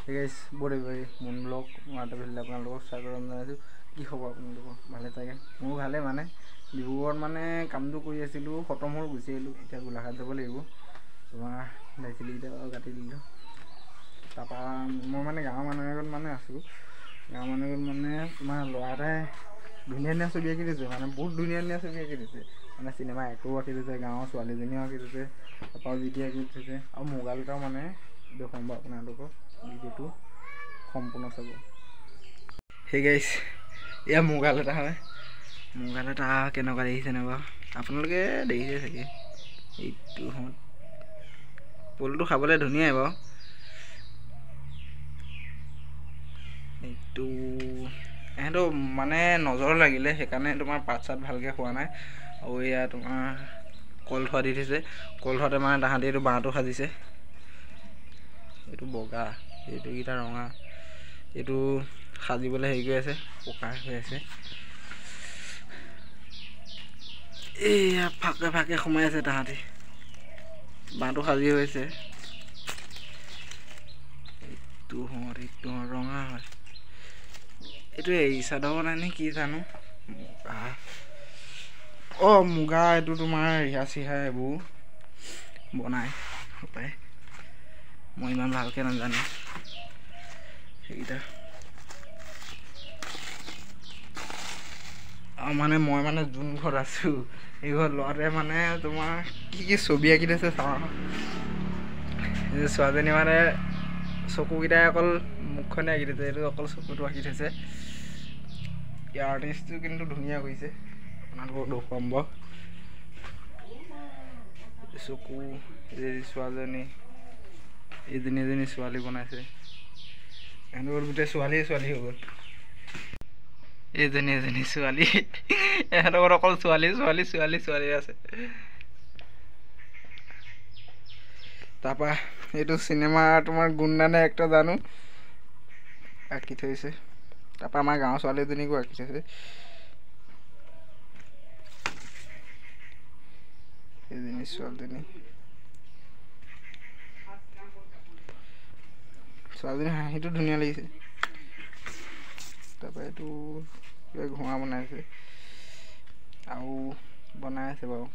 গাইছ বৰে মুন ব্লগ মই এটা ভিডিঅ' আপোনালোকক স্বাগতম জনাইছোঁ। কি খবৰ আপোনালোকৰ? ভালে থাকে? মোৰো ভালে। মানে ডিব্ৰুগড়ত মানে কামটো কৰি আছিলোঁ, খতম হ'ল, গুচি আহিলোঁ। এতিয়া গোলাঘাট যাব লাগিব। তোমাৰ দাইচিলিকেইটা কাটি দিলোঁ। তাৰপৰা মই মানে গাঁৱৰ মানুহ এঘৰত মানে আছোঁ। গাঁৱৰ মানুহ এঘৰত মানে তোমাৰ ল'ৰা এটাই ধুনীয়া ধুনীয়া ছবি আঁকি দিছে, মানে বহুত ধুনীয়া ধুনীয়া ছবি আঁকি দিছে। মানে চিনেমা একো আঁকি দিছে, গাঁৱৰ ছোৱালীজনীও আঁকি দিছে, তাৰপৰা জিটি আঁকি থৈছে আৰু মোবাইল এটাও মানে দেখুৱাম বাৰু আপোনালোকক। ভিডিঅ'টো সম্পূৰ্ণ চাব। সেই গাইছ, এয়া মোবাইল এটা হয়। মোবাইল এটা কেনেকুৱা দেখিছেনে বাৰু? আপোনালোকে দেখিছে চাগে। এইটো সময়ত ফুলটো খাবলৈ ধুনীয়াই বাৰু। এইটো ইহঁতৰ মানে নজৰ লাগিলে, সেইকাৰণে তোমাৰ পাত চাত ভালকৈ খোৱা নাই। আৰু এয়া তোমাৰ কল থোৱা দি থৈছে। কল থোৱাতে মানে তাহাঁতি এইটো বাঁহটো সাজিছে। এইটো বগা, এইটো কেইটা ৰঙা। এইটো সাজিবলৈ হেৰি কৰি আছে, পকা হৈ আছে। এইয়া ফাকে ফাকে সোমাই আছে তাহাঁতি। বাঁহটো সাজি হৈছে। এইটো সময়ত এইটো ৰঙা হয়। এইটো এৰী চাদৰ বনাই নে কি জানো? মুগা, অঁ মুগা। এইটো তোমাৰ ৰিহা চিহা এইবোৰ বনায় পায়। মই ইমান ভালকৈ নাজানো সেইকেইটা। আৰু মানে মই মানে যোন ঘৰত আছোঁ, সেই ঘৰত ল'ৰাটোৱে মানে তোমাৰ কি কি ছবি আঁকি থৈছে চাওঁ। ছোৱালীজনী মানে চকুকেইটাই অকল মুখখনে আঁকি থৈছে, এইটো অকল চকুটো আঁকি থৈছে। ইয়াৰ আৰ্টিষ্টটো কিন্তু ধুনীয়া কৰিছে, আপোনালোকক দেখুৱাম বাৰু। চকু, এই ছোৱালীজনী, এইজনী এজনী ছোৱালী বনাইছে। এহঁতৰ গোটেই ছোৱালীয়ে ছোৱালী হৈ গ'ল। এইজনী এজনী ছোৱালী। এহঁতৰ ঘৰত অকল ছোৱালী ছোৱালী ছোৱালী ছোৱালী আছে। তাৰপৰা এইটো চিনেমা তোমাৰ গুণ্ডা নে একটা জানো আঁকি থৈছে। তাৰপৰা আমাৰ গাঁৱৰ ছোৱালী এজনীকো আঁকি থৈছে। এইজনী ছোৱালীজনী, ছোৱালীজনী হাঁহিটো ধুনীয়া লাগিছে। তাৰপৰা এইটো কিবা ঘোঁৰা বনাইছে আৰু বনাই আছে বাৰু।